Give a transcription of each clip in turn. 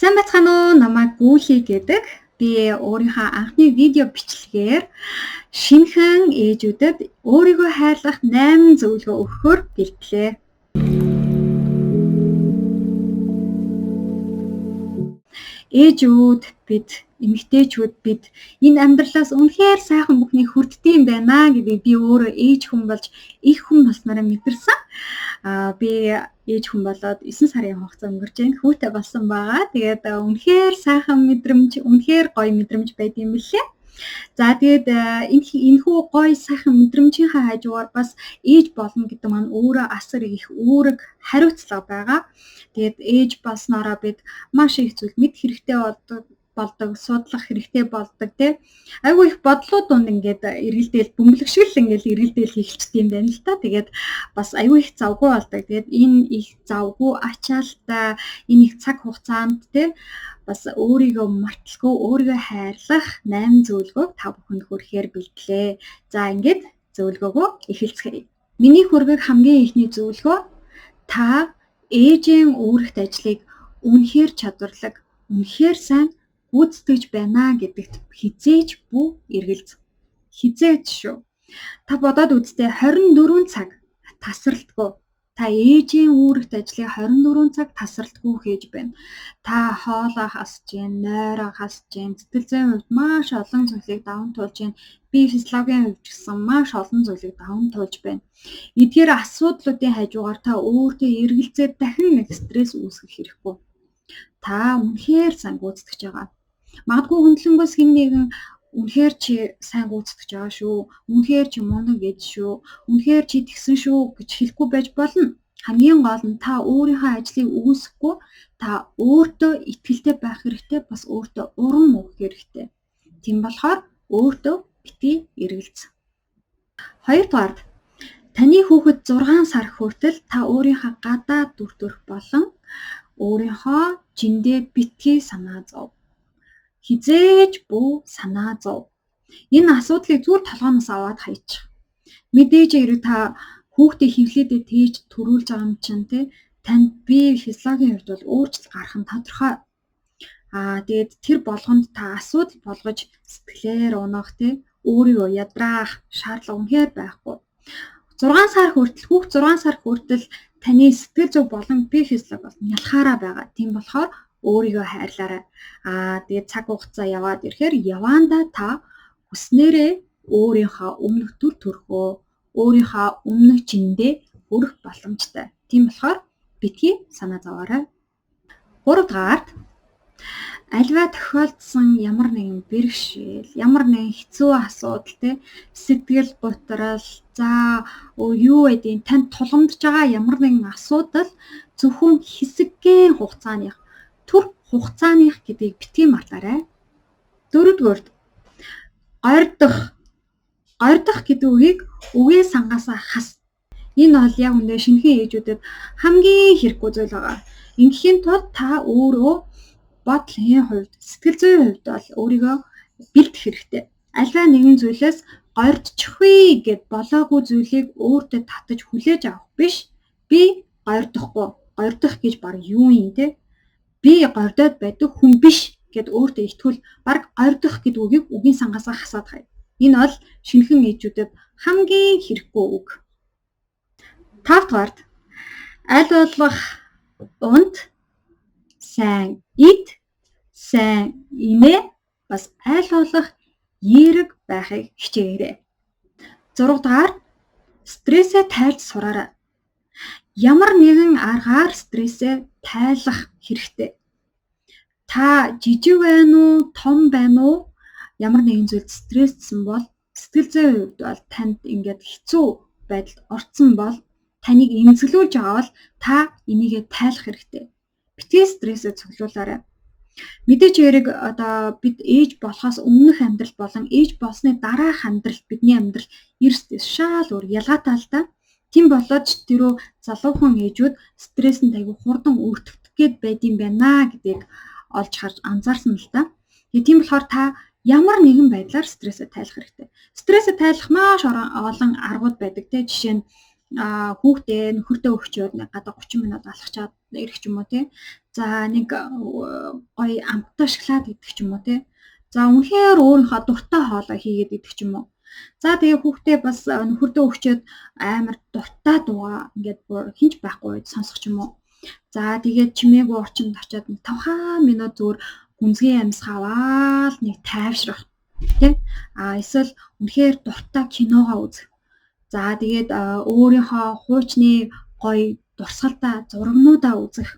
Сайн байцгаана уу? Намайг Гүлий гэдэг. Би өөрийнхөө анхны видео бичлэгээр шинэхэн ээжүүдэд өөрийгөө хайрлах 8 зөвлөгөө өгөхөөр бэлтлээ. Ээжүүд бид, эмэгтэйчүүд бид энэ амьдралаас үнэхээр сайхан бүхнийг хүрддэг юм байна гэдгийг би өөрөө ээж хүн болж их хүн болсноороо мэдэрсэн. Би ээж хүн болоод 9 сарын хугацаа өнгөрч байна. Хүүтэй болсон байгаа. Тэгээд үнэхээр сайхан мэдрэмж, үнэхээр гоё мэдрэмж байд юм билээ. За тэгээд энэхүү гоё сайхан мэдрэмжийнхаа хажуугаар бас ээж болно гэдэг маань өөрөө асар их үүрэг хариуцлага байгаа. Тэгээд ээж болсноороо бид маш их зүйл мэд хэрэгтэй болдог, судлах хэрэгтэй болдог тий. Айгүй их бодлууд дунд ингээд эргэлдээл бөмбөлөг шиг л ингээд эргэлдээл хийлчдэг юм байна л та. Тэгээд бас айгүй их завгүй болдог. Тэгээд энэ их завгүй ачаалттай энэ их цаг хугацаанд тий бас өөрийгөө марталгүй өөрийгөө хайрлах 8 зөвлөгөөг та бүхэнд хүргэхээр бэлтлээ. За ингээд зөвлөгөөгөө эхэлцгээе. Миний хүргэх хамгийн эхний зөвлөгөө та ээжийн үүрэгт ажлыг үнэхээр чадварлаг, үнэхээр сайн гүйцэтгэж байна гэдэгт хизээж бүү эргэлз. Хизээж шүү. Та бодоод үзтээ 24 цаг тасралтгүй. Та ээжийн үүрэгт ажлыг 24 цаг тасралтгүй хийж байна. Та хоолоо хасж байна, нойроо хасж байна, сэтгэл зүйн хувьд маш олон зүйлийг даван туулж байна. Бие физиологийн хувьд ч гэсэн маш олон зүйлийг даван туулж байна. Эдгээр асуудлуудын хажуугаар та өөртөө эргэлзээд дахин нэг стресс үүсгэх хэрэггүй. Та үнэхээр сайн гүйцэтгэж байгаа. Магадгүй хөндлөнгөөс хэн нэгэн үнэхээр чи сайн гүйцэтгэж байгаа шүү, үнэхээр чи мундаг гэж шүү, үнэхээр чи тэгсэн шүү гэж хэлэхгүй байж болно. Хамгийн гол нь та өөрийнхөө ажлыг үүсгэхгүй, та өөртөө итгэлтэй байх хэрэгтэй, бас өөртөө урам өгөх хэрэгтэй. Тийм болохоор өөртөө битгий эргэлз. Хоёрдугаарт, таны хүүхэд 6 сар хүртэл та өөрийнхөө гадаад дүр төрх болон өөрийнхөө жиндээ битгий санаа зов. Хизээж бүү санаа зов. Энэ асуудлыг зүгээр толгооноос аваад хайчих. Мэдээж хэрэг та хүүхдээ хевлээдээ тээж төрүүлж байгаа юм чинь те танд бие физиологийн хувьд бол өөрчлөлт гарах нь тодорхой. Тэгээд тэр болгонд та асуудал болгож сэтгэлээр унах те өөрийгөө ядраах шаардлага үнэхээр байхгүй. 6 сар хүртэл хүүхд 6 сар хүртэл таны сэтгэл зүй болон бие физиологи бол ялхаараа байгаа. Тийм болохоор өөрийгөө хайрлаарай. Тэгээд цаг хугацаа яваад ирэхээр яваандаа та хүснээрээ өөрийнхөө өмнөх төр төрхөө, өөрийнхөө өмнөх жиндээ хүрэх боломжтой. Тийм болохоор битгий санаа зовоорой. Гуравдугаарт, альва тохиолдсон ямар нэгэн бэрхшээл, ямар нэгэн хэцүү асуудал те сэтгэл гутрал, за юу гэдгийг танд тулгамдж байгаа ямар нэгэн асуудал зөвхөн хэсэггийн хугацааных, түр хугацааных гэдгийг битгий мартаарай. Дөрөвдүгээрт, гордох гэдэг үгийг үгийн сангаасаа хас. Энэ бол яг үндэ шинэхэн ээжүүдэд хамгийн хэрэггүй зүйл байгаа. Ингээхийн тулд та өөрөө бодлын хувьд, сэтгэл зүйн хувьд бол өөрийгөө бэлдэх хэрэгтэй. Альва нэгэн зүйлээс гордчихвээ гэд болоогүй зүйлийг өөртөө татаж хүлээж авах биш. Би гордохгүй. Гордох гэж баг юу юм те? Би гордоод байдаг хүн биш гэд өөртөө итгүүл баг гордох гэдэг үгийг үгийн сангаасаа хасаад хай. Энэ бол шинэхэн ээжүүдэд хамгийн хэрэггүй үг. Тавдугаарт, аль болох унт, сайн ид, сайн инээ, бас аль болох эерэг байхыг хичээгээрэй. Зургадугаар, стрессээ тайлж сураарай. Ямар нэгэн аргаар стрессээ тайлах хэрэгтэй. Та жижиг байна уу, том байна уу, ямар нэгэн зүйлд стресссэн бол сэтгэл зүйн хувьд бол танд ингээд хэцүү байдалд орцсон бол таныг эмзэглүүлж байгаа бол та энийгээ тайлах хэрэгтэй. Битгий стрессээ цуглуулаарай. Мэдээж хэрэг одоо бид ээж болохоос өмнөх амьдрал болон ээж болсны дараах амьдрал бидний амьдрал эрс дэс шал өөр ялгаатай л да. Тийм болоод ч тэрөө залуухан ээжүүд стресс нь айгүй хурдан өртөгдөх гээд байдсан байна гэдгийг олж харж анзаарсан л да. Тэгээ тийм болохоор та ямар нэгэн байдлаар стрессээ тайлах хэрэгтэй. Стрессээ тайлах маш олон аргууд байдаг те. Жишээ нь Хүүхдээ нөхөртөө өгчөөд нэг гадаа 30 минут алхачаад ирэх ч юм уу тий. За нэг гоё амттай шоколад идэх ч юм уу тий. За үнэхээр өөрийнхөө дуртай хоолой хийгээд идэх ч юм уу. За тэгээ хүүхдээ бас нөхөртөө өгчөөд амар дуртай дуугаа ингээд бүр хинч байхгүй үед сонсох ч юм уу. За тэгээд чимээгүй орчинд очиод нэг 5 минут зүгээр гүнзгий амьсгаа аваад нэг тайвшрах тий. А эсвэл үнэхээр дуртай киногоо үзэх. За тэгээд өөрийнхөө хуучны гоё дурсгалдаа зурагнуудаа үзэх.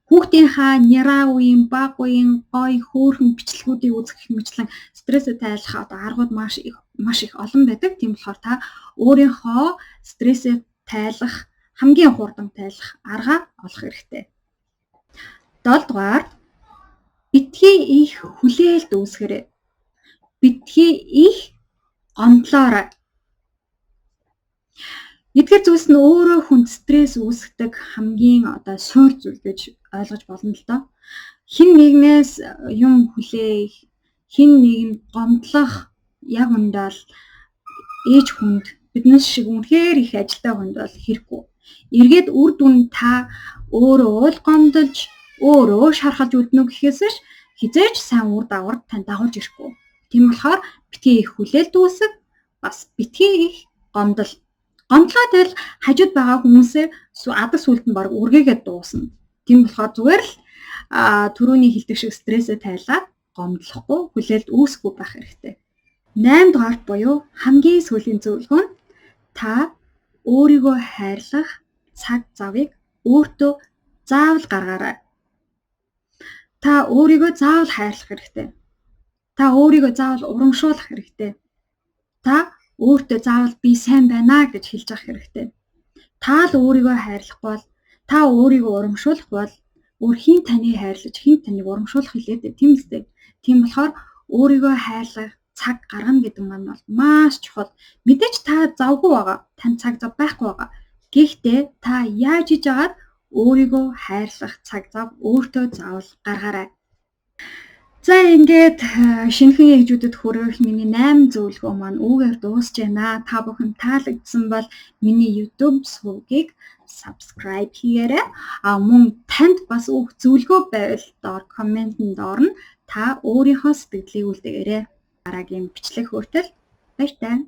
Хүүхдийнхаа няраа үеийн, баг үеийн гоё хөөрхөн бичлэгүүдийг үзэх мэтчлэн стрессээ тайлах одоо аргууд маш их олон байдаг. Тийм болохоор та өөрийнхөө стрессээ тайлах хамгийн хурдан тайлах аргаа олох хэрэгтэй. 7 дугаар битгий их хүлээлт үүсгээрэй. Битгий их гомдлоорой. Эдгээр зүйлс нь өөрөө хүнд стресс үүсгэдэг хамгийн одоо суур зүйл гэж ойлгож болно л доо. Хэн нэгнээс юм хүлээх, хэн нэгэнд гомдлох яг үндэ бол ээж хүнд биднес шиг үнэхээр их ажилтай хүнд бол хэрэггүй. Эргээд үр дүн та өөрөө л гомдолж, өөрөө шархалж үлдэнэ гэхээс ш хизээч сайн үр дагавар тань дагуулж ирэхгүй. Тийм болохоор битгий их хүлээлт үүсэг, бас битгий их гомдол. Гомдлоо тэгэл хажууд байгаа хүмүүсээ адаг сүлд нь баг үргээгээд дуусна. Тийм болохоор зүгээр л түрүүний хэлдэг шиг стрессээ тайлаад гомдлохгүй, хүлээлт үүсэхгүй байх хэрэгтэй. 8 дугаарт буюу хамгийн сүүлийн зөвлөгөө нь та өөрийгөө хайрлах цаг завыг өөртөө заавал гаргаарай. Та өөрийгөө заавал хайрлах хэрэгтэй. Та өөрийгөө заавал урамшуулах хэрэгтэй. Та өөртөө заавал би сайн байна гэж хэлж авах хэрэгтэй. Та л өөрийгөө хайрлахгүй бол, та өөрийгөө урамшуулах бол өөр хэн таныг хайрлаж, хэн таныг урамшуулах хэлээд дээ, тийм үстэй. Тийм болохоор өөрийгөө хайрлах цаг гаргана гэдэг маань бол маш чухал. Мэдээж та завгүй байгаа, танд цаг зав байхгүй байгаа. Гэхдээ та яаж хийж агаад өөрийгөө хайрлах цаг зав өөртөө заавал гаргаарай. За ингээд шинэхэн ээжүүдэд хүрэх миний 8 зөвлөгөө маань үүгээр дуусч байна. Та бүхэн таалагдсан бол миний YouTube сувгийг subscribe хийгээрэй. А мөн танд бас өөх зөвлөгөө байвал доор комментэнд орно. Та өөрийнхөө сэтгэлийг үлдээгээрэй. Дараагийн бичлэг хүртэл баяртай.